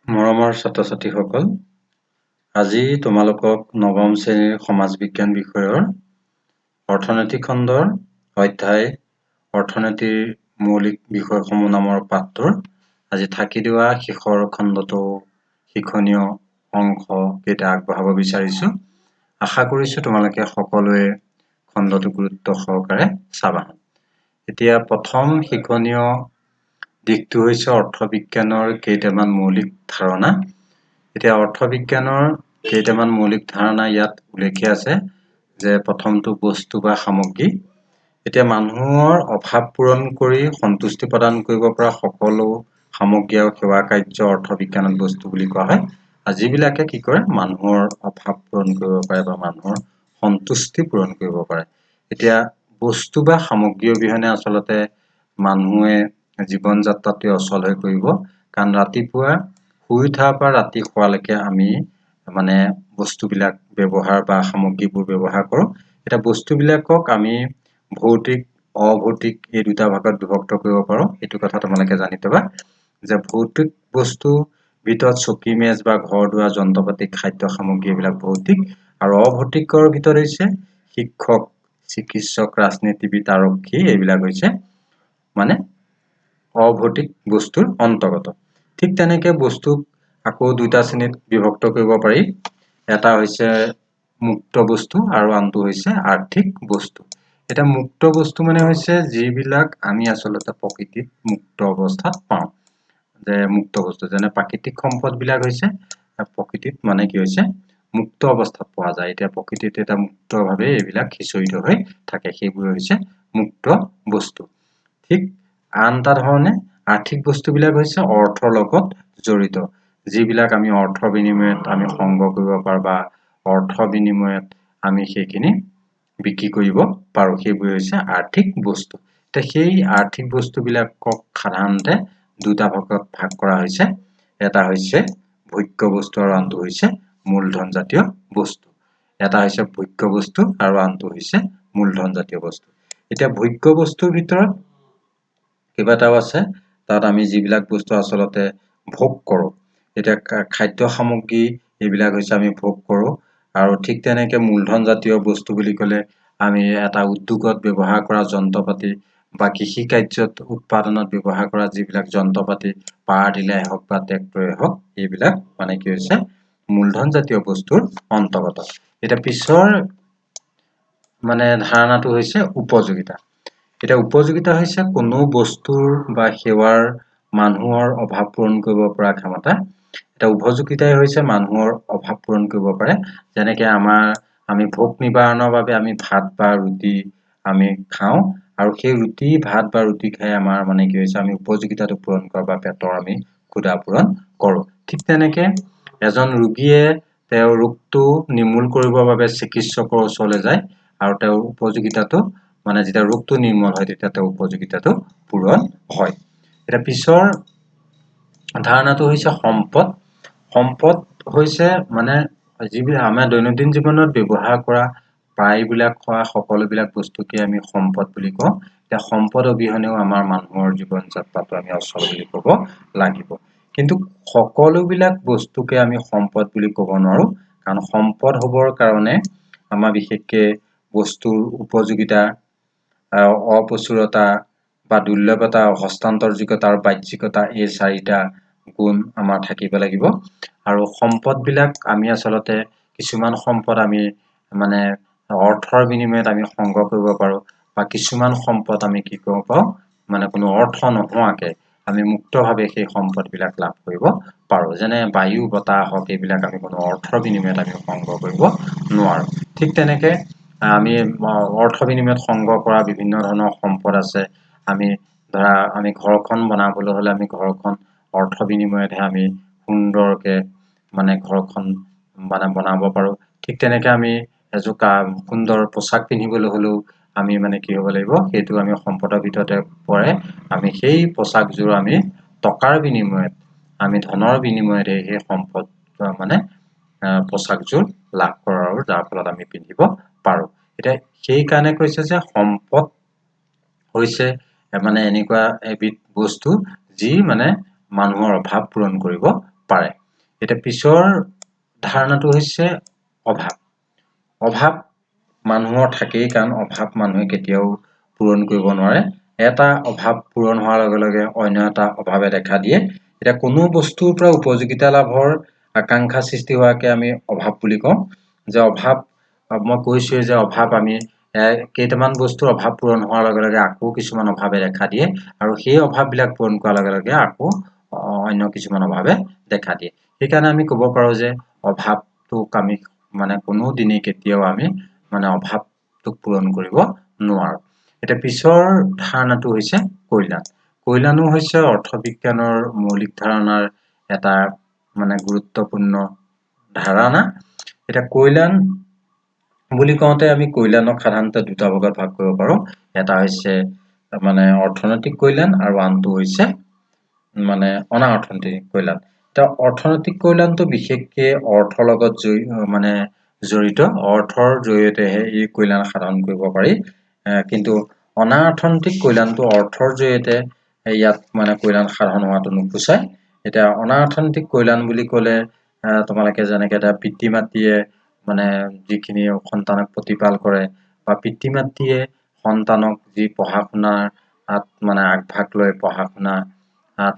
মৰমৰ ছাত্ৰ-ছাত্ৰীসকল, আজি তোমালোকক নৱম শ্ৰেণীৰ সমাজ বিজ্ঞান বিষয়ৰ অৰ্থনীতি খণ্ডৰ অধ্যায় অৰ্থনীতিৰ মৌলিক বিষয়সমূহ নামৰ পাঠটোৰ আজি থাকি দিয়া শেষৰ খণ্ডটো শিক্ষণীয় অংশ কেইটা আগবঢ়াব বিচাৰিছো। আশা কৰিছো তোমালোকে সকলোৱে খণ্ডটো গুৰুত্ব সহকাৰে চাবা। এতিয়া প্ৰথম শিক্ষণীয় দিশটো হৈছে অৰ্থবিজ্ঞানৰ কেইটামান মৌলিক ধাৰণা। এতিয়া অৰ্থবিজ্ঞানৰ কেইটামান মৌলিক ধাৰণা ইয়াত উল্লেখে আছে যে প্ৰথমটো বস্তু বা সামগ্ৰী। এতিয়া মানুহৰ অভাৱ পূৰণ কৰি সন্তুষ্টি প্ৰদান কৰিব পৰা সকলো সামগ্ৰী আৰু সেৱা কাৰ্য অৰ্থবিজ্ঞানত বস্তু বুলি কোৱা হয়। আৰু যিবিলাকে কি কৰে, মানুহৰ অভাৱ পূৰণ কৰিব পাৰে বা মানুহৰ সন্তুষ্টি পূৰণ কৰিব পাৰে। এতিয়া বস্তু বা সামগ্ৰী অবিহনে আচলতে মানুহে জীৱন যাত্ৰাটোৱে অচল হৈ পৰিব, কাৰণ ৰাতিপুৱা শুই উঠাৰ পৰা ৰাতি শোৱালৈকে আমি মানে বস্তুবিলাক ব্যৱহাৰ বা সামগ্ৰীবোৰ ব্যৱহাৰ কৰোঁ। এতিয়া বস্তুবিলাকক আমি ভৌতিক, অভৌতিক এই দুটা ভাগত বিভক্ত কৰিব পাৰোঁ। এইটো কথা তোমালোকে জানি থবা যে ভৌতিক বস্তুৰ ভিতৰত চকী, মেজ বা ঘৰ দুৱাৰ, যন্ত্ৰপাতি, খাদ্য সামগ্ৰী এইবিলাক ভৌতিক, আৰু অভৌতিকৰ ভিতৰত হৈছে শিক্ষক, চিকিৎসক, ৰাজনীতিবিদ, আৰক্ষী, এইবিলাক হৈছে মানে অভৌতিক বস্তুৰ অন্তৰ্গত। ঠিক তেনেকে বস্তুক আকৌ দুটা শ্ৰেণীত বিভক্ত কৰিব পাৰি, এটা হৈছে মুক্ত বস্তু আৰু আনটো হৈছে আৰ্থিক বস্তু। এতিয়া মুক্ত বস্তু মানে হৈছে যিবিলাক আমি আচলতে প্ৰকৃতিত মুক্ত অৱস্থাত পাওঁ, যে মুক্ত বস্তু যেনে প্ৰাকৃতিক সম্পদবিলাক হৈছে প্ৰকৃতিত মানে কি হৈছে মুক্ত অৱস্থাত পোৱা যায়। এতিয়া প্ৰকৃতিত এটা মুক্তভাৱে এইবিলাক সিঁচৰিত হৈ থাকে, সেইবোৰ হৈছে মুক্ত বস্তু। ঠিক আন এটা ধৰণে আৰ্থিক বস্তুবিলাক হৈছে অৰ্থৰ লগত জড়িত, যিবিলাক আমি অৰ্থ বিনিময়ত আমি সংগ্ৰহ কৰিব পাৰোঁ বা অৰ্থ বিনিময়ত আমি সেইখিনি বিক্ৰী কৰিব পাৰোঁ, সেইবোৰ হৈছে আৰ্থিক বস্তু। এতিয়া সেই আৰ্থিক বস্তুবিলাকক সাধাৰণতে দুটা ভাগত ভাগ কৰা হৈছে, এটা হৈছে ভোগ্য বস্তু আৰু আনটো হৈছে মূলধন জাতীয় বস্তু। এটা হৈছে ভোগ্য বস্তু আৰু আনটো হৈছে মূলধন জাতীয় বস্তু। এতিয়া ভোগ্য বস্তুৰ ভিতৰত কেইবাটাও আছে, তাত আমি যিবিলাক বস্তু আচলতে ভোগ কৰোঁ, এতিয়া খাদ্য সামগ্ৰী এইবিলাক হৈছে আমি ভোগ কৰোঁ। আৰু ঠিক তেনেকে মূলধন জাতীয় বস্তু বুলি ক'লে আমি এটা উদ্যোগত ব্যৱহাৰ কৰা যন্ত্ৰপাতি বা কৃষি কাৰ্যত উৎপাদনত ব্যৱহাৰ কৰা যিবিলাক যন্ত্ৰপাতি, পাৱাৰ টিলাৰে হওক বা ট্ৰেক্টৰে হওক, এইবিলাক মানে কি হৈছে মূলধন জাতীয় বস্তুৰ অন্তৰ্গত। এতিয়া পিছৰ মানে ধাৰণাটো হৈছে উপযোগিতা। এতিয়া উপযোগিতা হৈছে কোনো বস্তুৰ বা সেৱাৰ মানুহৰ অভাৱ পূৰণ কৰিব পৰা ক্ষমতা। এতিয়া উপযোগিতাই হৈছে মানুহৰ অভাৱ পূৰণ কৰিব পাৰে, যেনেকে আমি ভোক নিবাৰণৰ বাবে আমি ভাত বা ৰুটি আমি খাওঁ, আৰু সেই ৰুটি ভাত বা ৰুটি খাই আমাৰ মানে কি হৈছে আমি উপযোগিতাটো পূৰণ কৰোঁ বা পেটৰ আমি ক্ষুধা পূৰণ কৰোঁ। ঠিক তেনেকে এজন ৰোগীয়ে তেওঁৰ ৰোগটো নিৰ্মূল কৰিবৰ বাবে চিকিৎসকৰ ওচৰলৈ যায়, আৰু তেওঁৰ উপযোগিতাটো মানে যেতিয়া ৰোগটো নিৰ্মূল হয় তেতিয়া তেওঁৰ উপযোগিতাটো পূৰণ হয়। এতিয়া পিছৰ ধাৰণাটো হৈছে সম্পদ। সম্পদ হৈছে মানে যিবিলাক আমাৰ দৈনন্দিন জীৱনত ব্যৱহাৰ কৰা প্ৰায়বিলাক খোৱা সকলোবিলাক বস্তুকে আমি সম্পদ বুলি কওঁ। এতিয়া সম্পদ অবিহনেও আমাৰ মানুহৰ জীৱন যাত্ৰাটো আমি অচল বুলি ক'ব লাগিব। কিন্তু সকলোবিলাক বস্তুকে আমি সম্পদ বুলি ক'ব নোৱাৰো, কাৰণ সম্পদ হ'বৰ কাৰণে আমাৰ বিশেষকে বস্তুৰ উপযোগিতা, অপ্ৰচুৰতা বা দুৰ্লভতা, হস্তান্তৰযোগ্যতা আৰু বাহ্যিকতা এই চাৰিটা গুণ আমাৰ থাকিব লাগিব। আৰু সম্পদবিলাক আমি আচলতে কিছুমান সম্পদ আমি মানে অৰ্থৰ বিনিময়ত আমি সংগ্ৰহ কৰিব পাৰোঁ, বা কিছুমান সম্পদ আমি কি কৰিব পাৰোঁ মানে কোনো অৰ্থ নোহোৱাকে আমি মুক্তভাৱে সেই সম্পদবিলাক লাভ কৰিব পাৰোঁ, যেনে বায়ু, বতাহ হওক, এইবিলাক আমি কোনো অৰ্থৰ বিনিময়ত আমি সংগ্ৰহ কৰিব নোৱাৰোঁ। ঠিক তেনেকে আমি অৰ্থ বিনিময়ত সংগ্ৰহ কৰা বিভিন্ন ধৰণৰ সম্পদ আছে। আমি ধৰা আমি ঘৰখন বনাবলৈ হ'লে আমি ঘৰখন অৰ্থ বিনিময়তহে আমি সুন্দৰকে মানে ঘৰখন মানে বনাব পাৰোঁ। ঠিক তেনেকে আমি এযোৰ সুন্দৰ পোছাক পিন্ধিবলৈ হ'লেও আমি মানে কি হ'ব লাগিব, সেইটো আমি সম্পদৰ ভিতৰতে পৰে। আমি সেই পোছাকযোৰ আমি টকাৰ বিনিময়ত, আমি ধনৰ বিনিময়তহে সেই সম্পদ মানে পোছাকযোৰ লাভ কৰোঁ, যাৰ ফলত আমি পিন্ধিব পাৰোঁ। এতিয়া সেইকাৰণে কৈছে যে সম্পদ হৈছে মানে এনেকুৱা এবিধ বস্তু যি মানে মানুহৰ অভাৱ পূৰণ কৰিব পাৰে। পাৰে। এতিয়া পিছৰ ধাৰণাটো হৈছে অভাৱ। অভাৱ মানুহৰ থাকেই, কাৰণ অভাৱ মানুহে কেতিয়াও পূৰণ কৰিব নোৱাৰে। এটা অভাৱ পূৰণ হোৱাৰ লগে লগে অন্য এটা অভাৱে দেখা দিয়ে। এতিয়া কোনো বস্তুৰ পৰা উপযোগিতা লাভৰ আকাংক্ষা সৃষ্টি হোৱাকে আমি অভাৱ বুলি কওঁ। যে অভাৱ মই কৈছোৱে যে অভাৱ আমি কেইটামান বস্তুৰ অভাৱ পূৰণ হোৱাৰ লগে লগে আকৌ কিছুমান অভাৱে দেখা দিয়ে, আৰু সেই অভাৱবিলাক পূৰণ কৰাৰ লগে লগে আকৌ অন্য কিছুমান অভাৱে দেখা দিয়ে। সেইকাৰণে আমি ক'ব পাৰোঁ যে অভাৱটোক আমি মানে কোনো দিনেই কেতিয়াও আমি মানে অভাৱটোক পূৰণ কৰিব নোৱাৰোঁ। এতিয়া পিছৰ ধাৰণাটো হৈছে কল্যাণ। কল্যাণো হৈছে অৰ্থবিজ্ঞানৰ মৌলিক ধাৰণাৰ এটা মানে গুৰুত্বপূৰ্ণ ধাৰণা। এতিয়া কল্যাণ বুলি কওঁতে আমি কল্যাণক সাধাৰণতে দুটা ভাগত ভাগ কৰিব পাৰোঁ। এটা হৈছে মানে অৰ্থনৈতিক কল্যাণ আৰু আনটো হৈছে মানে অনা অৰ্থনৈতিক কল্যাণ। এতিয়া অৰ্থনৈতিক কল্যাণটো বিশেষকে অৰ্থৰ লগত মানে জড়িত, অৰ্থৰ জৰিয়তেহে এই কল্যাণ সাধন কৰিব পাৰি। কিন্তু অনা অৰ্থনৈতিক কল্যাণটো অৰ্থৰ জৰিয়তে ইয়াত মানে কল্যাণ সাধন হোৱাটো নুসূচায়। এতিয়া অনা অৰ্থনৈতিক কল্যাণ বুলি ক'লে তোমালোকে যেনেকে এটা পিতৃ মাতৃয়ে মানে যিখিনি সন্তানক প্ৰতিপাল কৰে বা পিতৃ মাতৃয়ে সন্তানক যি পঢ়া শুনাত মানে আগভাগ লৈ পঢ়া শুনাত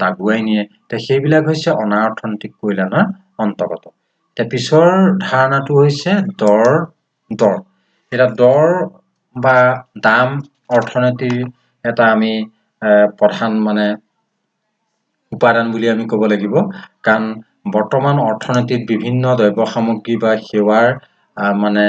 আগুৱাই নিয়ে, এতিয়া সেইবিলাক হৈছে অনা অৰ্থনৈতিক কল্যাণৰ অন্তৰ্গত। এতিয়া পিছৰ ধাৰণাটো হৈছে দৰ দৰ। এতিয়া দৰ বা দাম অৰ্থনীতিৰ এটা আমি প্ৰধান মানে উপাদান বুলি আমি ক'ব লাগিব, কাৰণ বৰ্তমান অৰ্থনীতিত বিভিন্ন দ্ৰব্য সামগ্ৰী বা সেৱাৰ মানে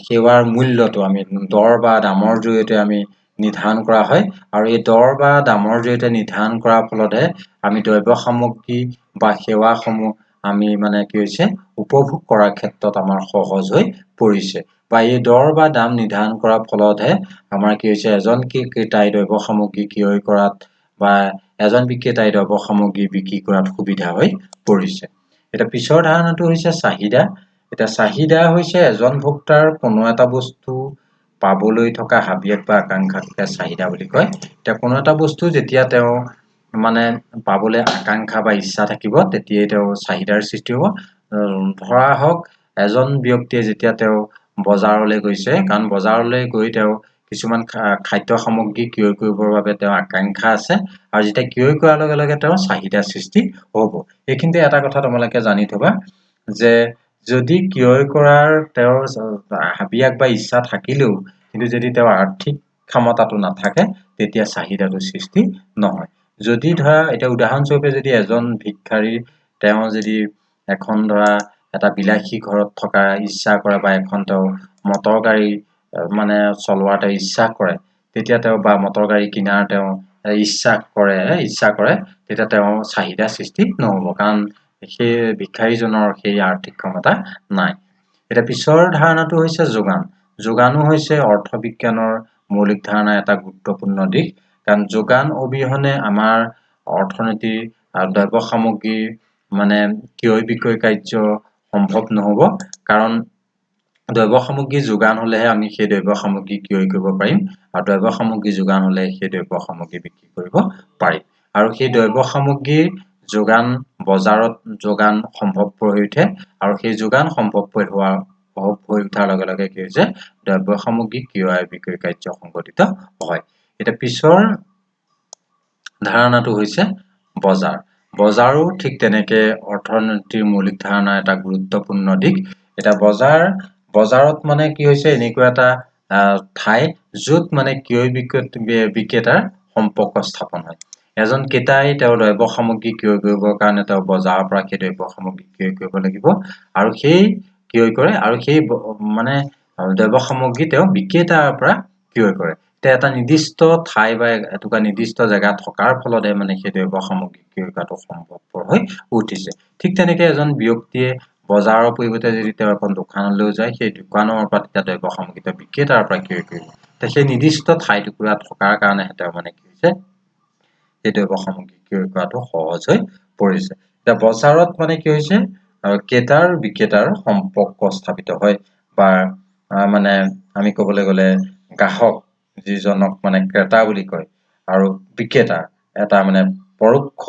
সেৱাৰ মূল্যটো আমি দৰ বা দামৰ জৰিয়তে আমি নিৰ্ধাৰণ কৰা হয়, আৰু এই দৰ বা দামৰ জৰিয়তে নিৰ্ধাৰণ কৰাৰ ফলতহে আমি দ্ৰব্য সামগ্ৰী বা সেৱাসমূহ আমি মানে কি হৈছে উপভোগ কৰাৰ ক্ষেত্ৰত আমাৰ সহজ হৈ পৰিছে। বা এই দৰ বা দাম নিৰ্ধাৰণ কৰাৰ ফলতহে আমাৰ কি হৈছে এজন ক্ৰেতাই দ্ৰব্য সামগ্ৰী ক্ৰয় কৰাত বা এজন বিক্ৰেতাই দ্ৰব্য সামগ্ৰী বিক্ৰী কৰাত সুবিধা হৈ পৰিছে। এতিয়া পিছৰ ধাৰণাটো হৈছে চাহিদা। এতিয়া চাহিদা হৈছে এজন ভোক্তাৰ কোনো এটা বস্তু পাবলৈ থকা হাবিয়াস বা আকাংক্ষাকে চাহিদা বুলি কয়। এতিয়া কোনো এটা বস্তু যেতিয়া তেওঁ মানে পাবলৈ আকাংক্ষা বা ইচ্ছা থাকিব, তেতিয়াই তেওঁ চাহিদাৰ সৃষ্টি হ'ব। ধৰা হওক এজন ব্যক্তিয়ে যেতিয়া তেওঁ বজাৰলৈ গৈছে, কাৰণ বজাৰলৈ গৈ তেওঁ কিছুমান খাদ্য সামগ্ৰী ক্ৰয় কৰিবৰ বাবে তেওঁৰ আকাংক্ষা আছে, আৰু যেতিয়া ক্ৰয় কৰাৰ লগে লগে তেওঁৰ চাহিদাৰ সৃষ্টি হ'ব। এইখিনিতে এটা কথা তোমালোকে জানি থবা যে যদি ক্ৰয় কৰাৰ তেওঁৰ হাবিয়াস বা ইচ্ছা থাকিলেও কিন্তু যদি তেওঁৰ আৰ্থিক ক্ষমতাটো নাথাকে, তেতিয়া চাহিদাটো সৃষ্টি নহয়। যদি ধৰা এতিয়া উদাহৰণস্বৰূপে যদি এজন ভিক্ষাৰী তেওঁ যদি এখন ধৰা এটা বিলাসী ঘৰত থকা ইচ্ছা কৰে বা এখন তেওঁ মটৰ গাড়ী মানে চলোৱাৰ তেওঁ ইচ্ছা কৰে, তেতিয়া তেওঁ বা মটৰ গাড়ী কিনাৰ তেওঁ ইচ্ছা কৰে, তেতিয়া তেওঁ চাহিদা সৃষ্টি নহ'ব, কাৰণ সেই ভিক্ষাৰীজনৰ সেই আৰ্থিক ক্ষমতা নাই। এতিয়া পিছৰ ধাৰণাটো হৈছে যোগান। যোগানো হৈছে অৰ্থবিজ্ঞানৰ মৌলিক ধাৰণা এটা গুৰুত্বপূৰ্ণ দিশ, কাৰণ যোগান অবিহনে আমাৰ অৰ্থনীতি আৰু দ্ৰব্য সামগ্ৰী মানে ক্ৰয় বিক্ৰয় কাৰ্য সম্ভৱ নহ'ব, কাৰণ দ্ৰব্য সামগ্ৰী যোগান হ'লেহে আমি সেই দ্ৰব্য সামগ্ৰী ক্ৰয় কৰিব পাৰিম, আৰু দ্ৰব্য সামগ্ৰী যোগান হ'লে সেই দ্ৰব্য সামগ্ৰী বিক্ৰী কৰিব পাৰিম, আৰু সেই দ্ৰব্য সামগ্ৰীৰ যোগান বজাৰত যোগান সম্ভৱপৰ হৈ উঠে, আৰু সেই যোগান সম্ভৱপৰ হৈ উঠাৰ লগে লগে কি হৈছে দ্ৰব্য সামগ্ৰী ক্ৰয় বিক্ৰয় কাৰ্য সংঘটিত হয়। এতিয়া পিছৰ ধাৰণাটো হৈছে বজাৰ। বজাৰো ঠিক তেনেকে অৰ্থনীতিৰ মৌলিক ধাৰণা এটা গুৰুত্বপূৰ্ণ দিশ। এতিয়া বজাৰত মানে কি হৈছে এনেকুৱা এটা ঠাই য'ত মানে ক্ৰয় বিক্ৰেতাৰ সম্পৰ্ক স্থাপন হয়। এজন ক্ৰেতাই তেওঁৰ দ্ৰব্য সামগ্ৰী ক্ৰয় কৰিবৰ কাৰণে তেওঁ বজাৰৰ পৰা সেই দ্ৰব্য সামগ্ৰী ক্ৰয় কৰিব লাগিব, আৰু সেই ক্ৰয় কৰে, আৰু সেই মানে দ্ৰব্য সামগ্ৰী তেওঁ বিক্ৰেতাৰ পৰা ক্ৰয় কৰে। এতিয়া এটা নিৰ্দিষ্ট ঠাই বা এটুকুৰা নিৰ্দিষ্ট জেগা থকাৰ ফলতহে মানে সেই দ্ৰব্য সামগ্ৰী ক্ৰয় কৰাটো সম্ভৱপৰ হৈ উঠিছে। ঠিক তেনেকে এজন ব্যক্তিয়ে বজাৰৰ পৰিৱৰ্তে যদি তেওঁ এখন দোকানলৈও যায়, সেই দোকানৰ পৰা তেতিয়া দ্ৰব্য সামগ্ৰী তেওঁ বিক্ৰেতাৰ পৰা ক্ৰয় কৰিব। সেই নিৰ্দিষ্ট ঠাই টুকুৰা থকাৰ কাৰণেহে তেওঁ মানে কি হৈছে সেই দ্ৰব্য সামগ্ৰী ক্ৰয় কৰাটো সহজ হৈ পৰিছে। এতিয়া বজাৰত মানে কি হৈছে ক্ৰেতাৰ বিক্ৰেতাৰ সম্পৰ্ক স্থাপিত হয়, বা মানে আমি ক'বলৈ গ'লে গ্ৰাহক যিজনক মানে ক্ৰেতা বুলি কয় আৰু বিক্ৰেতা এটা মানে পৰোক্ষ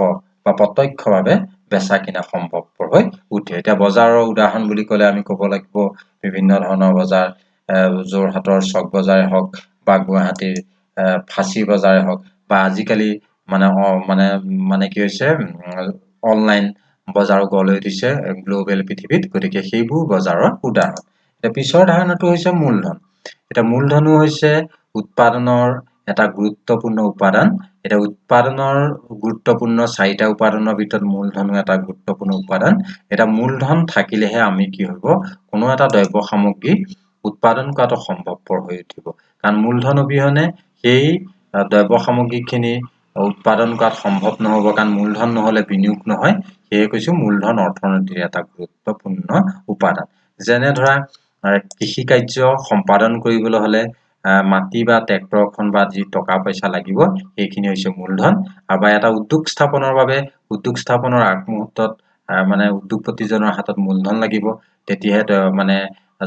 বা প্ৰত্যক্ষভাৱে বেচা কিনা সম্ভৱপৰ হৈ উঠে। এতিয়া বজাৰৰ উদাহৰণ বুলি ক'লে আমি ক'ব লাগিব বিভিন্ন ধৰণৰ বজাৰ, যোৰহাটৰ চক বজাৰে হওক বা গুৱাহাটীৰ ফাঁচী বজাৰে হওক, বা আজিকালি মানে মানে মানে কি হৈছে, অনলাইন বজাৰো গঢ় লৈ উঠিছে গ্ল'বেল পৃথিৱীত। গতিকে সেইবোৰ বজাৰৰ উদাহৰণ। এতিয়া পিছৰ ধাৰণাটো হৈছে মূলধন। এতিয়া মূলধনো হৈছে উৎপাদনৰ এটা গুৰুত্বপূৰ্ণ উপাদান। এতিয়া উৎপাদনৰ গুৰুত্বপূৰ্ণ চাৰিটা উপাদানৰ ভিতৰত মূলধনো এটা গুৰুত্বপূৰ্ণ উপাদান। এতিয়া মূলধন থাকিলেহে আমি কি হ'ব, কোনো এটা দ্ৰব্য সামগ্ৰী উৎপাদন কৰাটো সম্ভৱপৰ হৈ উঠিব। কাৰণ মূলধন অবিহনে সেই দ্ৰব্য সামগ্ৰীখিনি উৎপাদন কৰাত সম্ভৱ নহ'ব, কাৰণ মূলধন নহ'লে বিনিয়োগ নহয়। সেয়ে কৈছো মূলধন অৰ্থনীতিৰ এটা গুৰুত্বপূৰ্ণ উপাদান। যেনে ধৰা কৃষি কাৰ্য সম্পাদন কৰিবলৈ হ'লে মাটি বা ট্ৰেক্টৰখন বা যি টকা পইচা লাগিব সেইখিনি হৈছে মূলধন। আৰু বা এটা উদ্যোগ স্থাপনৰ বাবে উদ্যোগ স্থাপনৰ আগমুহূৰ্তত মানে উদ্যোগপতিজনৰ হাতত মূলধন লাগিব, তেতিয়াহে তেওঁ মানে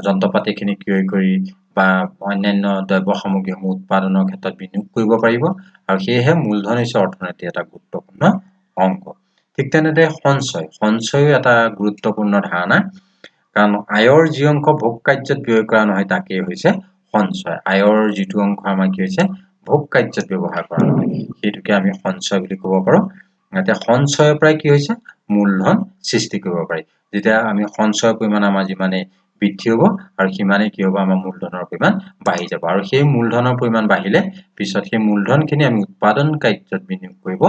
যন্ত্ৰ পাতিখিনি ক্ৰয় কৰি বা অন্যান্য দ্ৰব্য সামগ্ৰীসমূহ উৎপাদনৰ ক্ষেত্ৰত বিনিয়োগ কৰিব পাৰিব। আৰু সেয়েহে মূলধন হৈছে অৰ্থনীতিৰ এটা গুৰুত্বপূৰ্ণ অংশ। ঠিক তেনেদৰে সঞ্চয়, সঞ্চয়ো এটা গুৰুত্বপূৰ্ণ ধাৰণা। কাৰণ আয়ৰ যি অংশ ভোগ কাৰ্যত ব্যয় কৰা নহয় তাকেই হৈছে সঞ্চয়। আয়ৰ যিটো অংশ আমাৰ কি হৈছে ভোগ কাৰ্যত ব্যৱহাৰ কৰা নহয়, সেইটোকে আমি সঞ্চয় বুলি ক'ব পাৰো। এতিয়া সঞ্চয়ৰ পৰাই কি হৈছে মূলধন সৃষ্টি কৰিব পাৰি। যেতিয়া আমি সঞ্চয়ৰ পৰিমাণ আমাৰ যিমানেই বৃদ্ধি হ'ব আৰু সিমানেই কি হ'ব, আমাৰ মূলধনৰ পৰিমাণ বাঢ়ি যাব। আৰু সেই মূলধনৰ পৰিমাণ বাঢ়িলে পিছত সেই মূলধনখিনি আমি উৎপাদন কাৰ্যত বিনিয়োগ কৰিব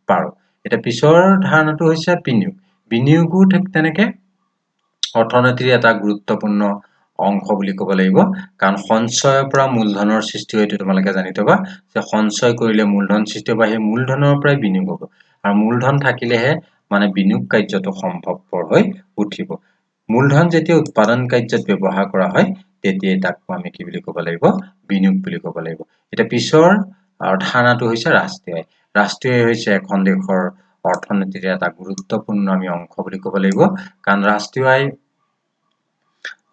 পাৰো। এতিয়া পিছৰ ধাৰণাটো হৈছে বিনিয়োগ। বিনিয়োগো ঠিক তেনেকে অৰ্থনীতিৰ এটা গুৰুত্বপূৰ্ণ অংশ বুলি ক'ব লাগিব। কাৰণ সঞ্চয়ৰ পৰা মূলধনৰ সৃষ্টি হয়, এইটো তোমালোকে জানি থবা যে সঞ্চয় কৰিলে মূলধন সৃষ্টি হ'ব, সেই মূলধনৰ পৰাই বিনিয়োগ হ'ব। আৰু মূলধন থাকিলেহে মানে বিনিয়োগ কাৰ্যটো সম্ভৱপৰ হৈ উঠিব। মূলধন যেতিয়া উৎপাদন কাৰ্যত ব্যৱহাৰ কৰা হয় তেতিয়াই তাক আমি কি বুলি ক'ব লাগিব, বিনিয়োগ বুলি ক'ব লাগিব। এতিয়া পিছৰ ধাৰণাটো হৈছে ৰাষ্ট্ৰীয় আয়। ৰাষ্ট্ৰীয় আয় হৈছে এখন দেশৰ অৰ্থনীতিৰ এটা গুৰুত্বপূৰ্ণ আমি অংশ বুলি ক'ব লাগিব। কাৰণ ৰাষ্ট্ৰীয় আয়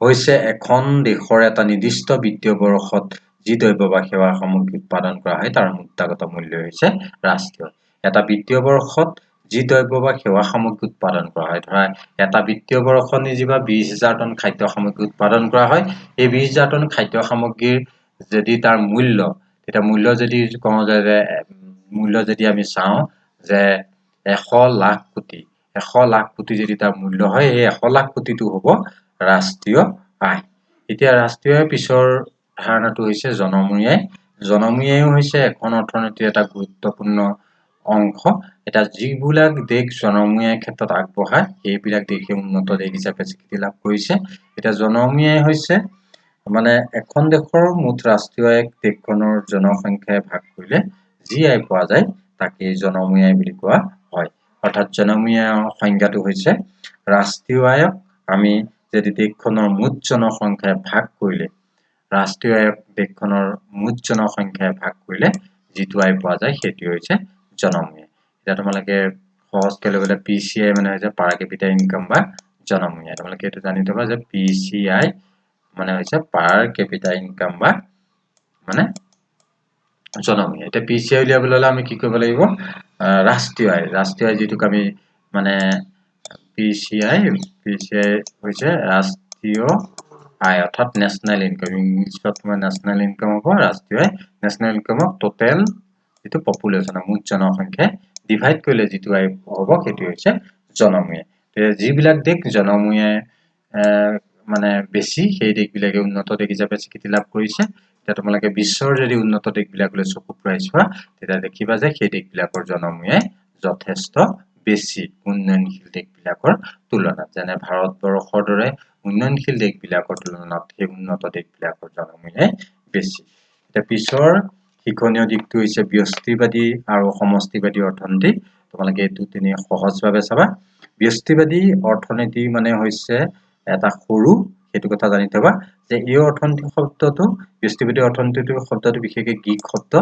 হৈছে এখন দেশৰ এটা নিৰ্দিষ্ট বিত্তীয় বৰ্ষত যি দ্ৰব্য বা সেৱা সামগ্ৰী উৎপাদন কৰা হয় তাৰ মুদ্ৰাগত মূল্য হৈছে ৰাষ্ট্ৰীয় আয়। এটা বিত্তীয় বৰ্ষত যি দ্ৰব্য বা সেৱা সামগ্ৰী উৎপাদন কৰা হয়, ধৰা এটা বিত্তীয় বৰ্ষত যেনিবা 20,000 টন খাদ্য সামগ্ৰী উৎপাদন কৰা হয়, এই 20,000 টন খাদ্য সামগ্ৰীৰ যদি তাৰ মূল্য, তেতিয়া মূল্য যদি কওঁ যে মূল্য যদি আমি চাওঁ যে 100 লাখ কোটি, 100 লাখ কোটি যদি তাৰ মূল্য হয়, সেই 100 লাখ কোটিটো হ'ব ৰাষ্ট্ৰীয় আয়। এতিয়া ৰাষ্ট্ৰীয় আয়ৰ পিছৰ ধাৰণাটো হৈছে জনমূৰি আয়। জনমূৰি আয়ো হৈছে এখন অৰ্থনীতিৰ এটা গুৰুত্বপূৰ্ণ অংশ। এতিয়া যিবিলাক দেশ জনমূৰি আয়ৰ ক্ষেত্ৰত আগবঢ়া সেইবিলাক দেশে উন্নত দেশ হিচাপে স্বীকৃতি লাভ কৰিছে। এতিয়া জনমূৰি আয় হৈছে মানে এখন দেশৰ মুঠ ৰাষ্ট্ৰীয় আয়ক দেশখনৰ জনসংখ্যাই ভাগ কৰিলে যি আয় পোৱা যায় তাকেই জনমূৰি আয় বুলি কোৱা হয়। অৰ্থাৎ জনমূৰি আয়ৰ সংজ্ঞাটো হৈছে ৰাষ্ট্ৰীয় আয়ক আমি যদি দেশখনৰ মুঠ জনসংখ্যাই ভাগ কৰিলে, ৰাষ্ট্ৰীয় আয়ক দেশখনৰ মুঠ জনসংখ্যাই ভাগ কৰিলে যিটো আয় পোৱা যায় সেইটো হৈছে জনমূৰি আয়। এতিয়া তোমালোকে সহজকৈ ল'বলৈ PCI মানে হৈছে পাৰ কেপিটা ইনকাম বা জনমূৰি আয়। তোমালোকে এইটো জানি থবা যে PCI মানে হৈছে পাৰ কেপিটা ইনকাম বা মানে জনমূৰি আয়। এতিয়া PCI উলিয়াবলৈ হ'লে আমি কি কৰিব লাগিব, ৰাষ্ট্ৰীয় আয়, ৰাষ্ট্ৰীয় আয় যিটোক আমি মানে PCI হৈছে ৰাষ্ট্ৰীয় আয় অৰ্থাৎ নেশ্যনেল ইনকাম। ইংলিছত তোমাৰ নেশ্যনেল ইনকাম হ'ব ৰাষ্ট্ৰীয় আয়। নেশ্যনেল ইনকামক টোটেল যিটো পপুলেশ্যন মুঠ জনসংখ্যাই ডিভাইড কৰিলে যিটো আয় হ'ব সেইটো হৈছে জনমূৰি আয়। যিবিলাক দেশ জনমূৰি আয় মানে বেছি সেই দেশবিলাকে উন্নত দেশ হিচাপে স্বীকৃতি লাভ কৰিছে। এতিয়া তোমালোকে বিশ্বৰ যদি উন্নত দেশবিলাকলৈ চকু ফুৰাই চোৱা তেতিয়া দেখিবা যে সেই দেশবিলাকৰ জনমূৰি আয় যথেষ্ট বেছি উন্নয়নশীল দেশবিলাকৰ তুলনাত। যেনে ভাৰতবৰ্ষৰ দৰে উন্নয়নশীল দেশবিলাকৰ তুলনাত সেই উন্নত দেশবিলাকৰ জনমূৰি আয় বেছি। এতিয়া পিছৰ শিক্ষণীয় দিশটো হৈছে ব্যষ্টিবাদী আৰু সমষ্টিবাদী অৰ্থনীতি। তোমালোকে এইটো তেনেই সহজভাৱে চাবা। ব্যষ্টিবাদী অৰ্থনীতি মানে হৈছে এটা সৰু, সেইটো কথা জানি থবা যে এই অৰ্থনীতি শব্দটো, ব্যষ্টিবাদী অৰ্থনীতিটো শব্দটো বিশেষকৈ গ্ৰীক শব্দ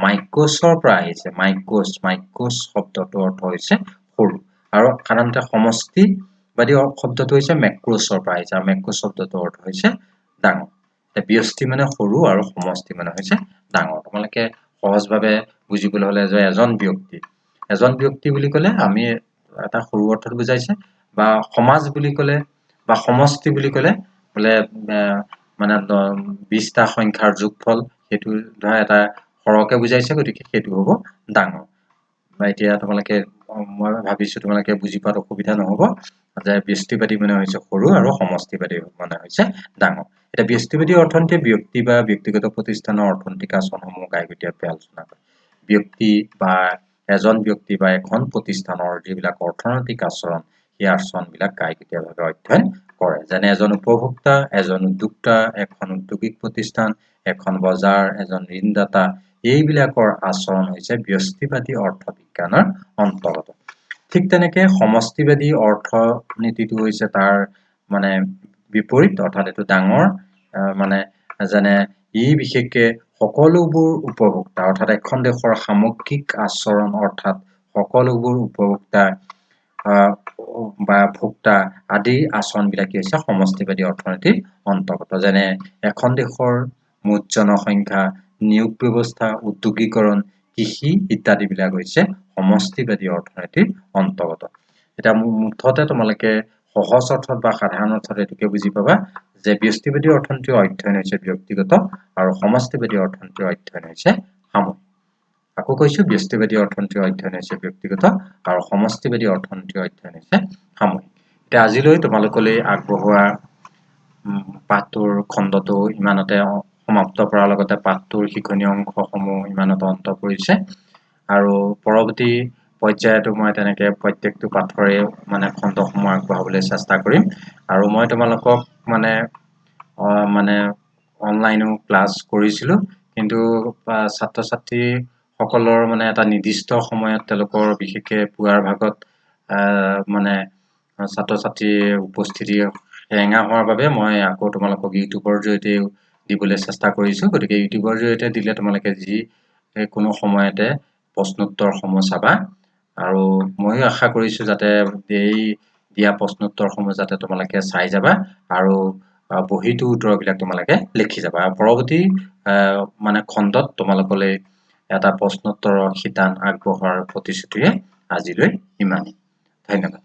মাইক্ৰছৰ পৰা আহিছে। মাইক্ৰছ, মাইক্ৰছ শব্দটোৰ অৰ্থ হৈছে সৰু। আৰু সাধাৰণতে সমষ্টিবাদী শব্দটো হৈছে মেক্ৰছৰ পৰা আহিছে আৰু মেক্ৰছ শব্দটোৰ অৰ্থ হৈছে ডাঙৰ। ব্যষ্টি মানে সৰু আৰু সমষ্টি মানে হৈছে ডাঙৰ। তোমালোকে সহজভাৱে বুজিবলৈ হ'লে যে এজন ব্যক্তি, এজন ব্যক্তি বুলি ক'লে আমি এটা সৰু অৰ্থত বুজাইছে, বা সমাজ বুলি ক'লে বা সমষ্টি বুলি ক'লে বোলে মানে 20টা সংখ্যাৰ যোগফল, সেইটো ধৰা এটা সৰহকে বুজাইছে, গতিকে সেইটো হ'ব ডাঙৰ। বা এতিয়া তোমালোকে, মই ভাবিছোঁ তোমালোকে বুজি পোৱাত অসুবিধা নহ'ব যে ব্যষ্টিবাদী মানে হৈছে সৰু আৰু সমষ্টিবাদী মানে হৈছে ডাঙৰ। এতিয়া ব্যষ্টিবাদী অৰ্থনীতিয়ে ব্যক্তি বা ব্যক্তিগত প্ৰতিষ্ঠানৰ অৰ্থনৈতিক আচৰণসমূহ গাইগুটীয়াভাৱে আলোচনা কৰে। ব্যক্তি বা এজন ব্যক্তি বা এখন প্ৰতিষ্ঠানৰ যিবিলাক অৰ্থনৈতিক আচৰণ, সেই আচৰণবিলাক গাইগুটীয়াভাৱে অধ্যয়ন কৰে। যেনে এজন উপভোক্তা, এজন উদ্যোক্তা, এখন ঔদ্যোগিক প্ৰতিষ্ঠান, এখন বজাৰ, এজন ঋণদাতা, এইবিলাকৰ আচৰণ হৈছে ব্যষ্টিবাদী অৰ্থবিজ্ঞানৰ অন্তৰ্গত। ঠিক তেনেকে সমষ্টিবাদী অৰ্থনীতিটো হৈছে তাৰ মানে বিপৰীত, অৰ্থাৎ এইটো ডাঙৰ, মানে যেনে ই বিশেষকে সকলোবোৰ উপভোক্তা, অৰ্থাৎ এখন দেশৰ সামগ্ৰিক আচৰণ, অৰ্থাৎ সকলোবোৰ উপভোক্তা বা ভোক্তা আদি আচৰণবিলাক কি হৈছে সমষ্টিবাদী অৰ্থনীতিৰ অন্তৰ্গত। যেনে এখন দেশৰ মুঠ জনসংখ্যা, নিয়োগ ব্যৱস্থা, উদ্যোগীকৰণ, কৃষি ইত্যাদিবিলাক হৈছে সমষ্টিবাদী অৰ্থনীতিৰ অন্তৰ্গত। এতিয়া মুঠতে তোমালোকে সহজ অৰ্থত বা সাধাৰণ অৰ্থত এইটোকে বুজি পাবা যে ব্যষ্টিবাদী অৰ্থনীতিৰ অধ্যয়ন হৈছে ব্যক্তিগত আৰু সমষ্টিবাদী অৰ্থনীতিৰ অধ্যয়ন হৈছে সামূহিক। আকৌ কৈছো, ব্যষ্টিবাদী অৰ্থনীতিৰ অধ্যয়ন হৈছে ব্যক্তিগত আৰু সমষ্টিবাদী অৰ্থনীতিৰ অধ্যয়ন হৈছে সামূহিক। এতিয়া আজিলৈ তোমালোকলৈ আগবঢ়োৱা পাঠটোৰ খণ্ডটো ইমানতে সমাপ্ত কৰাৰ লগতে পাঠটোৰ শিক্ষণীয় অংশসমূহ ইমানতে অন্ত পৰিছে। আৰু পৰৱৰ্তী পৰ্যায়তো মই তেনেকে প্ৰত্যেকটো পাঠৰে মানে খণ্ডসমূহ আগবঢ়াবলৈ চেষ্টা কৰিম। আৰু মই তোমালোকক মানে মানে অনলাইনো ক্লাছ কৰিছিলোঁ, কিন্তু ছাত্ৰ ছাত্ৰীসকলৰ মানে এটা নিৰ্দিষ্ট সময়ত তেওঁলোকৰ বিশেষকৈ পুৱাৰ ভাগত মানে ছাত্ৰ ছাত্ৰীৰ উপস্থিতি সেৰেঙা হোৱাৰ বাবে মই আকৌ তোমালোকক ইউটিউবৰ জৰিয়তেও দিবলৈ চেষ্টা কৰিছোঁ। গতিকে ইউটিউবৰ জৰিয়তে দিলে তোমালোকে যি কোনো সময়তে প্ৰশ্নোত্তৰসমূহ চাবা, আৰু ময়ো আশা কৰিছোঁ যাতে এই দিয়া প্ৰশ্নোত্তৰসমূহ যাতে তোমালোকে চাই যাবা আৰু বহীটো উত্তৰবিলাক তোমালোকে লিখি যাবা। আৰু পৰৱৰ্তী মানে খণ্ডত তোমালোকলৈ এটা প্ৰশ্নোত্তৰৰ শিতান আগবঢ়োৱাৰ প্ৰতিশ্ৰুতিৰে আজিলৈ ইমানেই। ধন্যবাদ।